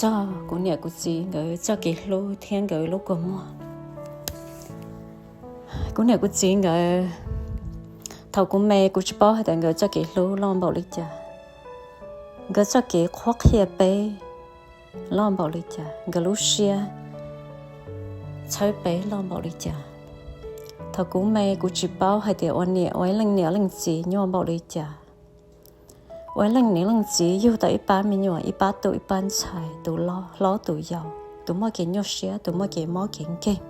txog kuv niam kuv txiv nkawd txoj kev hlub thiab nkawd lub kua muag. Kuv niam kuv txiv nkawd, thaum kuv me kuv tsis paub hais tias nkawd txoj kev hlub loj npaum li cas, nkawd txoj kev qhuab qhia peb loj npaum li cas, nkawd lub siab txhawb peb loj npaum li cas. Thaum kuv me kuv tsis paub hais tias ua niam, ua ib leej niam leej txiv nyuaj npaum li cas. Ua ib leej niam leej txiv yug tau ib pab me nyuam, ib pab tub ib pab ntxhais, tus loj hlob tus yau, tus muaj kev nyuaj siab, tus muaj kev mob kev nkeeg,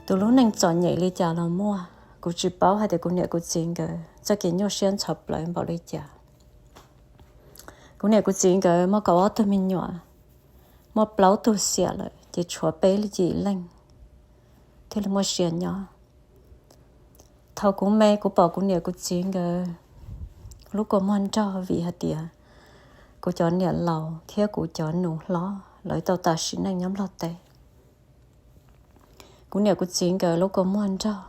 tus lub neej txom nyem li cas los muaj. Kuv tsis paub hais tias kuv niam kuv txiv nkawd txoj kev nyuaj siab ntxhov plawv npaum li cas. Kuv niam kuv txiv nkawd muaj kaum ob tug me nyuam, muaj plaub tug xiam lawm ces tshuav peb yim leej thiaj li muaj sia nyob. Thaum kuv me kuv pom kuv niam kuv txiv nkawd lub kua muag nrog vim hais tias kuv cov niam laus thiab kuv cov nus hlob lawv tau tas sim neej nyob Nplog teb. Kuv niam kuv txiv nkawd lub kua muag nrog,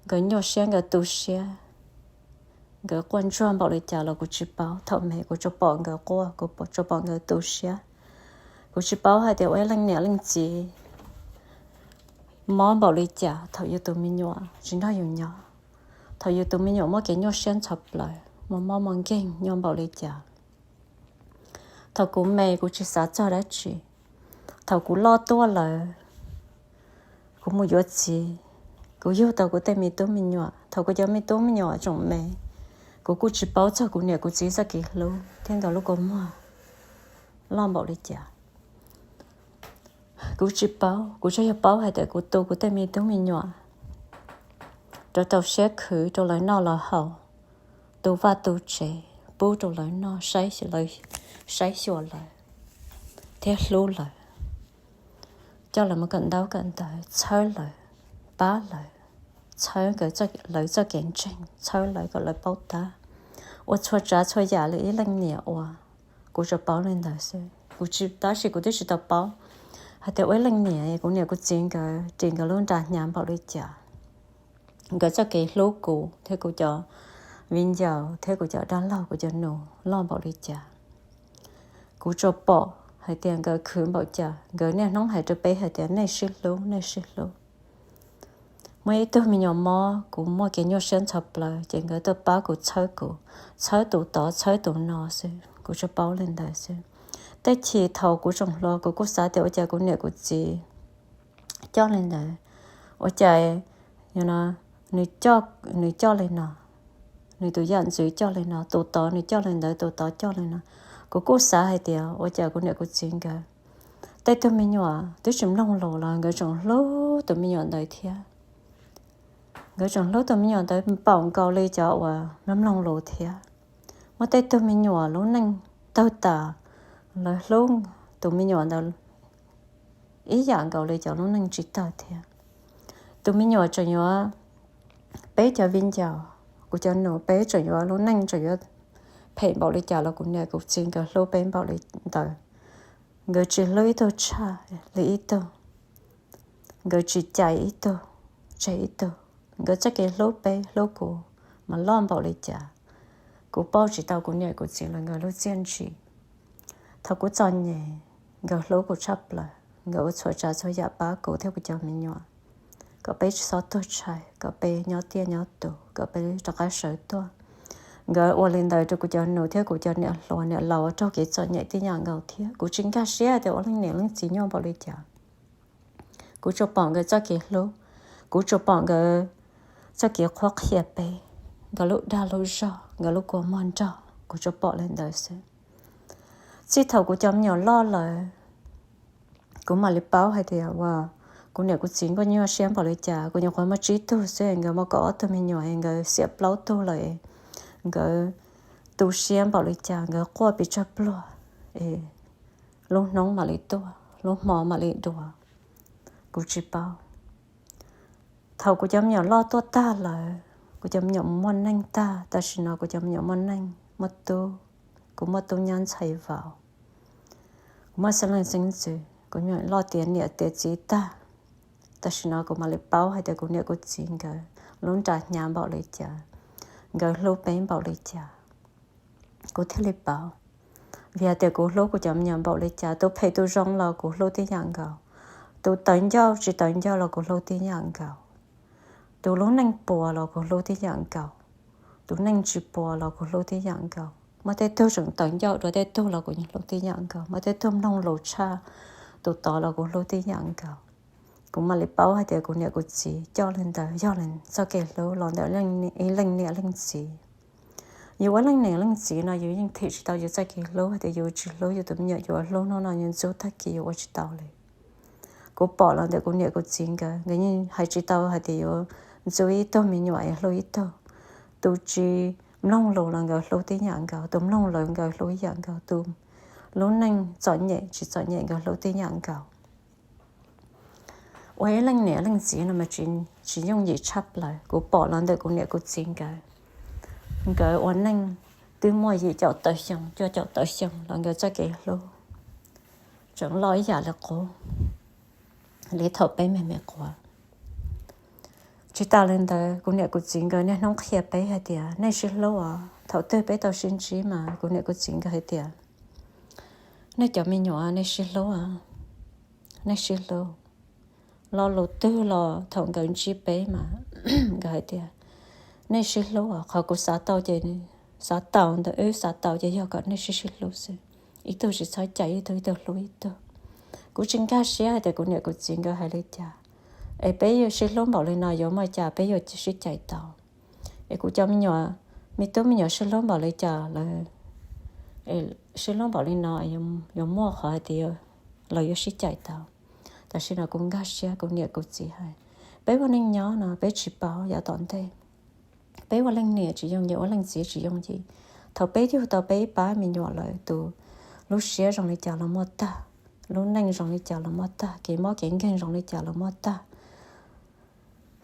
nkawd nyuaj siab nkawd tu siab, nkawd quaj ntsuag npaum li cas los kuv tsis paub. Thaum me kuv tsuas pom nkawd quaj, kuv tsuas pom nkawd tu siab. Kuv tsis paub hais tias ua ib leej niam leej txiv mob npaum li cas thaum yus tus me nyuam tsis nrog yus nyob, thaum yus tus me nyuam muaj kev nyuaj siab ntxhov plawv, muaj mob muaj nkeeg nyuaj npaum li cas. Thaum kuv me kuv tsis xav txog dab tsi. Thaum kuv loj tuaj lawm, kuv mus yuav txiv, kuv yug tau kuv tej me tub me nyuam. Thaum kuv cov me tub me nyuam tseem me, kuv kuj tsis paub txog kuv niam kuv txiv txoj kev hlub thiab nkawd lub kua muag loj npaum li cas. Kuv tsis paub, kuv tsuas yog paub hais tias kuv tu kuv tej me tub me nyuam rau rau siab khwv rau lawv noj lawv haus, tu vaj tu tsev pub rau lawv noj, saib xyuas lawv thiab hlub lawv, coj lawv mus kawm ntaub kawm ntawv, txhawb lawv, pab lawv, txhawb lawv txoj kev ntseeg, txhawb lawv kom lawv paub tab, ua txhua tsav txhua yam li ib leej niam ua. Kuv tsuas paub li ntawd xwb, kuv tsis, tab sis kuv twb tsis tau paub hais tias ua ib leej niam kuv niam kuv txiv nkawd ris nkawd lub nra hnyav npaum li cas, nkawd txoj kev hlub kuv thiab kuv cov viv ncaus thiab kuv cov dab laug kuv cov nus loj npaum li cas. Kuv tsuas pom hais tias nkawd khwv npaum cas, nkawd niaj hnub hais rau peb hais tias nej sib hlub, nej sib hlub. Muaj ib tug me nyuam mob, kuv muaj kev nyuaj siab ntxhov plawv ces nkawd tuaj pab kuv txhawb kuv, txhawb tus tod txhawb tus no xwb, kuv tsuas paub li ntawd xwb. Tej chim thaum kuv tseem hluas kuv kuj xav tias ua cas kuv niam kuv txiv coj li ntawd, ua cas nws coj, nws coj li no, nws tus yam ntxwv coj li no, tus tod nws coj li ntawd, tus tod coj li no. Kuv kuj xav hais tias ua cas kuv niam kuv txiv nkawd tej tug me nyuam twb tsis mloog lus los nkawd tseem hlub tus me nyuam ntawd thiab. Nkawd tseem hlub tus me nyuam ntawd npaum nkaus li cov uas mloog mloog lus thiab. Muaj tej tug me nyuam lub neej tawg tas, lawv hlub tus me nyuam ntawd ib yam nkaus li cov lub neej tsis tawg thiab. Tus me nyuam tseem yuav, peb cov viv ncaus, kuv cov nus peb tseem yuav lub neej tseem yuav phem npaum li cas los kuv niam kuv txiv nkawd hlub peb npaum li ntawd. Nkawd tsis hlub ib tug tshaj li ib tug, nkawd tsis cais ib tug tseg ib tug. Nkawd txoj kev hlub peb hlub kuv mas loj npaum li cas, kuv pauj tsis tau kuv niam kuv txiv los nkawd lub txiaj ntsim. Thaum kuv txom nyem, nkawd hlub kuv tshaj plaws, nkawd ua txhua tsav txhua yam pab kuv thiab kuv cov me nyuam, kom peb tsis txhob tuag tshais, kom peb nyob tiaj nyob tus, kom peb rov qab sawv tuaj. Nkawd ua li ntawd rau kuv cov nus thiab kuv cov niam hluas niam laus uas raug kev txom nyem tib yam nkaus thiab. Kuv tsis nkag siab tias ua leej niam leej txiv nyuaj npaum li cas. Kuv tsuas pom nkawd txoj kev hlub, kuv tsuas pom nkawd txoj kev qhuab qhia peb, nkawd lub dag lub zog, nkawd lub kua muag nrog, kuv tsuas pom li ntawd xwb. Txij thaum kuv cov me nyuam loj lawm, kuv mam li paub hais tias uas kuv niam kuv txiv nkawd nyuaj siab npaum li cas. Kuv nyuam qhuav muaj tsib tug xwb, nkawd muaj kaum ob tug me nyuam, nkawd xiam plaub tug lawm, nkawd tu siab npaum li cas, nkawd quaj pes tsawg pluag, lub hnub mam li tuaj, lub hmo mam li dua, kuv tsis paub. Thaum kuv cov me nyuam loj tuaj tag lawm, kuv cov me nyuam muaj neej tag, tam sim no kuv cov me nyuam muaj neej, muaj tub, kuv muaj tub nyab ntxhais vauv, kuv muaj xeeb leej xeeb ntxwv, kuv me nyuam loj tiav niam tiav txiv tag. Tam sim no kuv mam li paub hais tias kuv niam kuv txiv nkawd lub nra hnyav npaum li cas, nkawd hlub peb npaum li cas, kuv thiaj li paub. Vim hais tias kuv hlub kuv cov me nyuam npaum li cas, tus phem tus zoo los kuv hlub tib yam nkaus, tus tawv ncauj tsis tawv ncauj los kuv hlub tib yam nkaus, tus lub neej puas los kuv hlub tib yam nkaus, tus neej tsis puas los kuv hlub tib yam nkaus. Muaj tej tug tseem tawv ncauj dua tej tug los kuv yeej hlub tib yam nkaus. Muaj tej tug mloog lus tshaj tus tod los kuv hlub tib yam nkaus. Kuv mam li paub hais tias kuv niam kuv txiv coj li ntawd yog li txoj kev hlub los ntawm ib leej niam leej txiv. Yus ua leej niam leej txiv no yus yeej thim tsis tau yus txoj kev hlub hais tias yus tsis hlub yus tus me nyuam, yus ua hlub hnub no yus ntxub tag kis yus ua tsis tau li. Kuv pom los ntawm kuv niam kuv txiv nkawd, nkawd yeej hais tsis tau hais tias yuav ntxub ib tug me nyuam es hlub ib tug. Tus tsis mloog lus los nkawd hlub tib yam nkaus, tus mloog lus nkawd hlub ib yam nkaus, tus lub neej txom nyem tsis txom nyem nkawd hlub tib yam nkaus. Ua ib leej niam leej txiv no mas tsis yooj yim tshaj plaws. Kuv pom los ntawm kuv niam kuv txiv nkawd, nkawd ua neej twb muaj yim caum tawm xyoo, cuaj caum tawm xyoo los nkawd txoj kev hlub tseem loj ib yam li qub li thaum peb me me quav. Tsis tas li ntawd, kuv niam kuv txiv nkawd niaj hnub qhia peb hais tias nej sib hlub os. Thaum twg peb tau sib ntsib mas kuv niam kuv txiv nkawd hais tias nej cov me nyuam nej sib hlub, nej sib hlub. Lo lus twg los thaum nkawd ntsib peb mas nkawd hais tias nej sib hlub os. Qhov kuv xav tau ces, xav tau ntawm wb xav tau ces yog kom nej sib sib hlub xwb, ib tug tsis txhob cais ib tug, ib tug hlub ib tug. Kuv tsis nkag siab hais tias kuv niam kuv txiv nkawd hais li cas, es peb yuav sib hlub npaum li no yuav muaj cas peb yuav sib cais tau. Es kuv cov me nyuam, me tub me nyuam sib hlub npaum li cas lawm, sib hlub npaum li no yuav muaj qhov hais tias lawv yuav sib cais tau. Tam sim no kuv nkag siab kuv niam kuv txiv hais, peb ua neej nyob no peb tsis paub yav tom ntej. Peb ua leej niam tsis yooj yim, ua leej txiv tsis yooj yim. Thaum peb yug tau peb ib pab me nyuam lawm, tus lub siab zoo li cas los muaj tag, lub neej zoo li cas los muaj tag, kev mob kev nkeeg zoo li cas los muaj tag.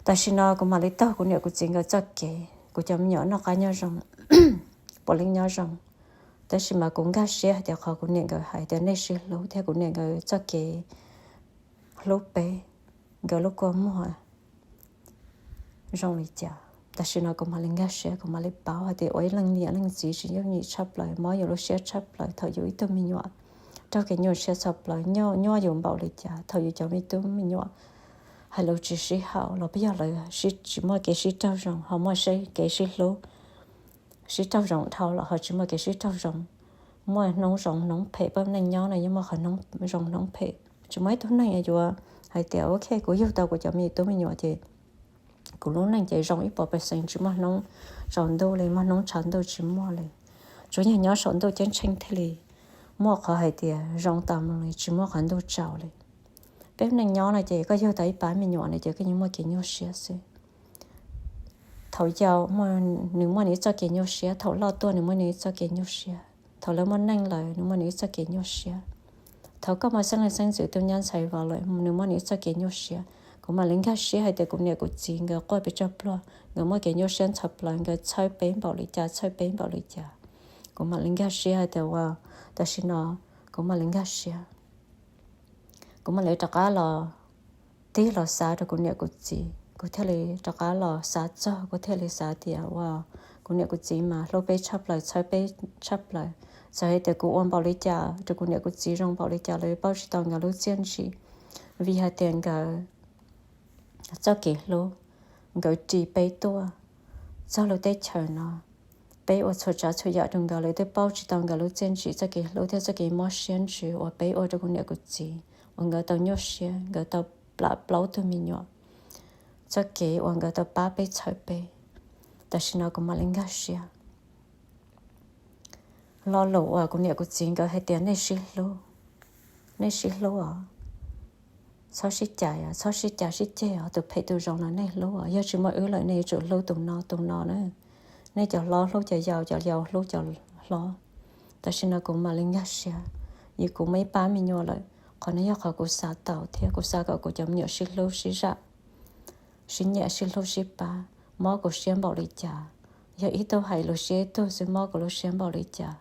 Tam sim no kuv mam li taug kuv niam kuv txiv nkawd txoj kev, kuv cov me nyuam noj qab nyob zoo, puav leej nyob zoo. Tab sis mas kuv nkag siab hais tias qhov kuv niam nkawd hais tias nej sib hlub thiab kuv niam nkawd txoj kev hlub peb, nkawd lub kua muag zoo li cas. Tam sim no kuv mam li nkag siab, kuv mam li paub hais tias ua ib leej niam leej txiv tsis yooj yim tshaj plaws, mob yus lub siab tshaj plaws thaum yus ib tug me nyuam raug kev nyuaj siab txhov plaws, nyuaj yus npaum li cas, thaum yus cov me tub me nyuam hais lus tsis sib haum los peb yog lawv tsis muaj kev sib raug zoo, ho muaj kev sib hlub, sib raug zoo dhau los ho tsis muaj kev sib raug zoo. Muaj hnub zoo hnub phem, peb neej nyob no yeej muaj qhov zoo hnub phem. Tsis muaj ib tug neeg yuav hais tias ok, kuv yug tau kuv cov me tub me nyuam ces kuv lub neej ces zoo ib puas percent, tsis muaj hnub tsaus ntuj li, muaj hnub tshav ntuj tsis muaj li. Tsuas yog nyob saum ntuj ceeb tsheej thiaj li muaj qhov hais tias zoo tas mus li, tsis muaj qhov ntuj tsaus li. Peb neej nyob no ces koj yug tau ib pab me nyuam no ces koj yeej muaj kev nyuaj siab xwb. Thaum yau nws muaj nws ib txoj kev nyuaj siab, thaum loj tuaj nws muaj nws ib txoj kev nyuaj siab, thaum lawv muaj neej lawm nws muaj nws ib txoj kev nyuaj siab, thaum koj muaj xeeb leej xeeb ntxwv tub nyab ntxhais vauv lawm nws muaj nws ib txoj kev nyuaj siab. Kuv mam li nkag siab hais tias kuv niam kuv txiv nkawd quaj pes tsawg pluag, nkawd muaj kev nyuaj siab ntxhov plaws, nkawd txhawb peb npaum li cas, txhawb peb npaum li cas. Kuv mam li nkag siab hais tias ua, tam sim no kuv mam li nkag siab, kuv mam li rov qab los tig los xav rau kuv niam kuv txiv, kuv thiaj li rov qab los xav txog, kuv thiaj li xav tias ua, kuv niam kuv txiv mas hlub peb tshaj plaws, txhawb peb tshaj plaws. Txawm hais tias kuv ua npaum li cas rau kuv niam kuv txiv, zoo npaum li cas los paub tsis tau nkawd lub txiaj ntsim, vim hais tias nkawd txoj kev hlub, nkawd ris peb tuaj txog lub teb chaws no. Peb ua txhua tsav txhua yam rau nkawd, lawv twb paub tsis tau nkawd lub txiaj ntsim txoj kev hlub thiab txoj kev mob siab ntsws uas peb ua rau kuv niam kuv txiv, uas nkawd tau nyuaj siab, nkawd tau plam plaub tug me nyuam, txoj kev uas nkawd tau pab peb txhawb peb. Tam sim no kuv mam li nkag siab. Lo lus uas kuv niam kuv txiv nkawd hais tias nej sib hlub, nej sib hlub os, txhob sib cais, txhob sib cav sib ceg os, tus phem tus zoo los nej hlub os, yog tsis muaj wb lawm nej yuav tsum hlub tus no tus no na. Nej cov hlob hlub cov yau, cov yau hlub cov hlob. Tam sim no kuv mam li nkag siab, vim kuv muaj ib pab me nyuam lawm, qhov no yog qhov kuv xav tau thiab kuv xav kom kuv cov me nyuam sib hlub sib zam, sib nyiam sib hlub sib pab. Mob kuv siab npaum li cas, yog ib tug hais lus siab ib tug xwb mob kuv lub siab npaum li cas.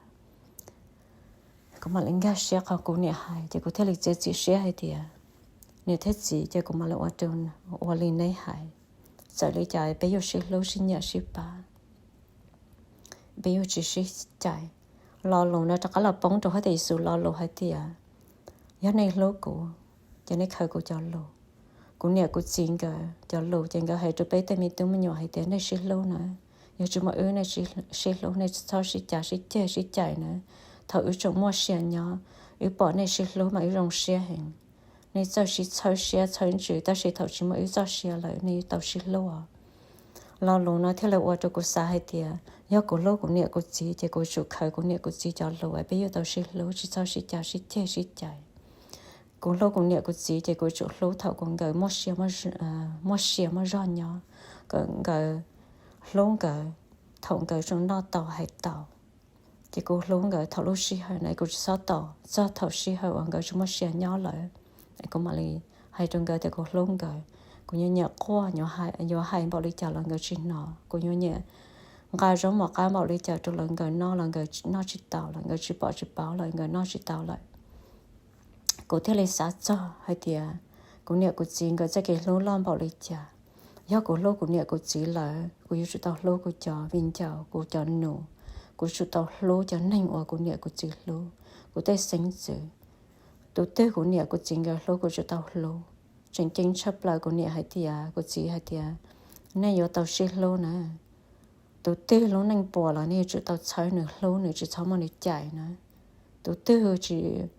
Kuv mam li nkag siab qhov kuv niam hais, ces kuv thiaj li txiav txim siab hais tias, niam thiab txiv, ces kuv mam li ua rau, ua li neb hais. Txawm li cas peb yuav sib hlub sib nyiam sib pab, peb yuav tsis sib cais. Lo lus no rov qab los poob rau huab tais Yexus lo lus hais tias, yog nej hlub kuv, ces nej khaws kuv cov lus. Kuv niam kuv txiv nkawd cov lus ces nkawd hais rau peb tej me tub me nyuam hais tias nej sib hlub na, yog tsis muaj wb nej sib hlub nej txhob sib cav sib ceg sib cais na. Thaum wb tseem muaj sia nyob, wb pom nej sib hlub mas wb zoo siab heev. Nej txawj sib txhawb siab txhawb ntsws, tab sis thaum tsis muaj wb txoj sia lawm nej tau sib hlub. Lo lus no thiaj li ua rau kuv xav hais tias yog kuv hlub kuv niam kuv txiv ces kuv tsum khaws kuv niam kuv txiv cov lus es peb yuav tau sib hlub, tsis txhob sib cav sib ceg sib cais. Kuv hlub kuv niam kuv txiv ces kuv tsum hlub thaum kuv nkawd muaj sia muaj zog nyob, kom nkawd, hlub nkawd thaum nkawd tseem noj tau hais tau. Ces kuv hlub nkawd thaum lub sij hawm na, kuv tsis txhob tos txog thaum sij hawm uas nkawd tsis muaj sia nyob lawm es kuv mam li hais rau nkawd tias kuv hlub nkawd. Kuv yuav nyiam quaj, yuav hais npaum li cas los nkawd tsis hnov. Kuv yuav nyiam nqa zaub mov qab npaum li cas rau lawv nkawd noj los nkawd noj tsis tau lawm, nkawd tsis pom tsis paub lawm, nkawd noj tsis tau lawm. Kuv thiaj li xav txog hais tias kuv niam kuv txiv nkawd txoj kev hlub loj npaum li cas. Yog kuv hlub kuv niam kuv txiv lawm, kuv yuav tsum tau hlub kuv cov viv ncaus, kuv cov nus, kuv tsum tau hlub cov neeg uas kuv niam kuv txiv hlub, kuv tej xeeb ntxwv. Tus twg kuv niam kuv txiv nkawd hlub kuv tsum tau hlub. Tseem ceeb tshaj plaws kuv niam hais tias, kuv txiv hais tias, nej yuav tau sib hlub na. Tus twg lub neej puas los nej yuav tsum tau txhawb nws, hlub nws, tsis txhob muab nws cais na. Tus twg tsis,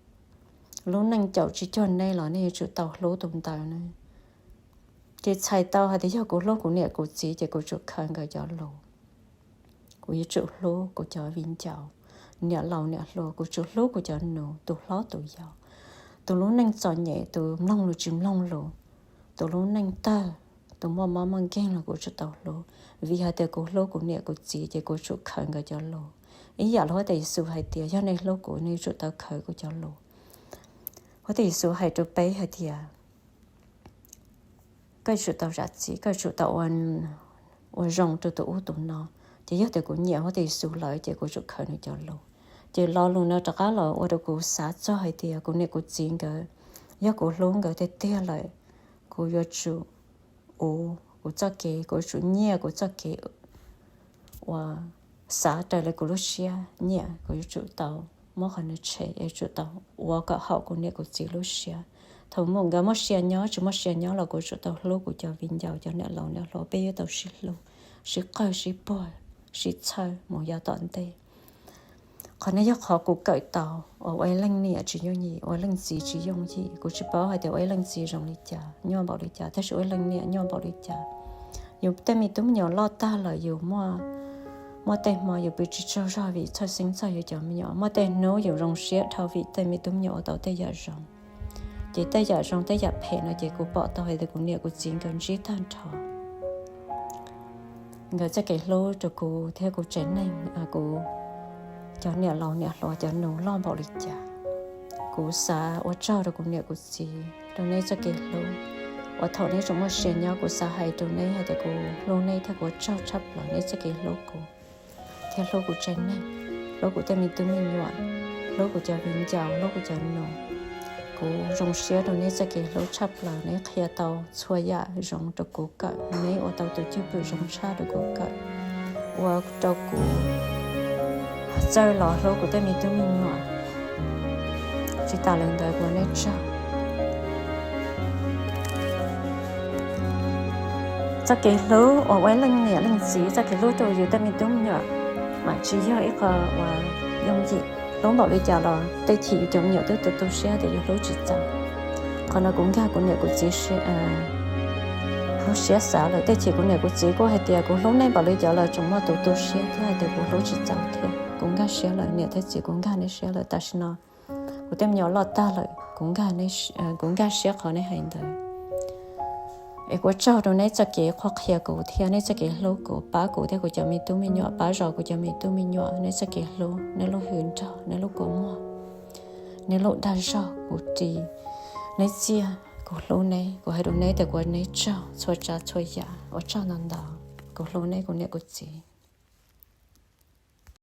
lub neej caum tsis cuag nej los nej yuav tsum tau hlub tus ntawd na. Ces txhais tau hais tias yog kuv hlub kuv niam kuv txiv ces kuv tsum khaws nkawd cov lus. Kuv yuav tsum hlub kuv cov viv ncaus, niam laus niam hluas, kuv tsum hlub kuv cov nus, tus hlob tus yau, tus lub neej txom nyem, tus mloog lus tsis mloog lus, tus lub neej tawg, tus muaj mob muaj nkeeg los kuv tsum tau hlub. Vim hais tias kuv hlub kuv niam kuv txiv ces kuv tsum khaws nkawd cov lus. Ib yam li huab tais Yexus hais tias yog nej hlub kuv nej yuav tsum tau khaws kuv cov lus. Huab tais Yexus hais rau peb hais tias koj yuav tsum tau zam txim, koj yuav tsum tau ua zoo rau tus ub tus no. Ces yog tias kuv nyiam huab tais Yexus lawm ces kuv tsum khaws nws cov lus. Ces lo lus no rov qab los ua rau kuv xav txog hais tias kuv niam kuv txiv nkawd, yog kuv hlub nkawd tiag tiag lawm, kuv yuav tsum uv kuv txoj kev, kuv yuav tsum nyiaj kuv txoj kev uas xav raws li kuv lub siab nyiam, kuv yuav tsum tau muab qhov no tshem, yuav tsum tau ua kom haum kuv niam kuv txiv lub siab. Thaum mus nkawd muaj sia nyob tsis muaj sia nyob los kuv tsum tau hlub kuv cov viv ncaus, cov niam laus niam hluas, peb yuav tau sib hlub, sib qawg sib puag, sib txhawb mus yav tom ntej. Qhov no yog qhov kuv kawm tau uas ua ib leej niam tsis yooj yim, ua leej txiv tsis yooj yim. Kuv tsis paub hais tias ua ib leej txiv zoo li cas, nyuaj npaum li cas, tab sis ua ib leej niam nyuaj npaum li cas. Yus tej me tub me nyuam loj tag lawm yus muaj tej hmo yus pw tsis tsaug zog vim txhawj xeeb txog yus cov me nyuam, muaj tej hnub yus zoo siab dhau vim tej me tub me nyuam ua tau tej yam zoo. Ces tej yam zoo tej yam phem no ces kuv pom tau hais tias kuv niam kuv txiv nkawd ntsib tag nrho nkawd txoj kev hlub rau kuv thiab kuv tsev neeg, kuv cov niam laus niam hluas cov nus loj npaum li cas. Kuv xav ua tsaug rau kuv niam kuv txiv rau neb txoj kev hlub uas thaum neb tseem muaj sia nyob. Kuv xav hais rau neb hais tias kuv hlub neb thiab kuv ua tsaug tshaj plaws neb txoj kev hlub kuv thiab hlub kuv tsev neeg, hlub kuv tej me tub me nyuam, hlub kuv cov viv ncaus, hlub kuv cov nus. Kuv zoo siab rau neb txoj kev hlub tshaj plaws, neb qhia tau txhua yam zoo rau kuv kawm, neb ua tau tus cwj pwm zoo tshaj rau kuv kawm, ua rau kuv txawj los hlub kuv tej me tub me nyuam. Tsis tas li ntawd kuv ua neb tsaug. Txoj kev hlub uas ua ib leej niam leej txiv txoj kev hlub rau yus tej me tub me nyuam mas tsis yog ib qho uas yooj yim. Hlub npaum li cas los tej chim yus cov me nyuam twb tu tu siab tias yus hlub tsis txaus. Qhov no kuv nkag kuv niam kuv txiv lub siab xav lawm. Tej chim kuv niam kuv txiv kuj hais tias kuv hlub nej npaum li cas los tseem muaj tus tu siab thiab hais tias kuv hlub tsis txaus thiab. Kuv nkag siab lawm, niam thiab txiv, kuv nkag neb siab lawm. Tam sim no kuv tej me nyuam loj tag lawm, kuv nkag siab qhov neb hais ntawd. Es kuv ua tsaug rau neb txoj kev qhuab qhia kuv thiab neb txoj kev hlub kuv, pab kuv thiab kuv cov me tub me nyuam, pab zov kuv cov me tub me nyuam, neb txoj kev hlub, neb lub hwm nrog, neb lub kua muag, neb lub dag zog kuv ris, neb txiaj, kuv hlub neb, kuv hais rau neb tias kuv ua neb tsaug txhua tsav txhua yam, ua tsaug ntau ntau, kuv hlub neb kuv niam kuv txiv.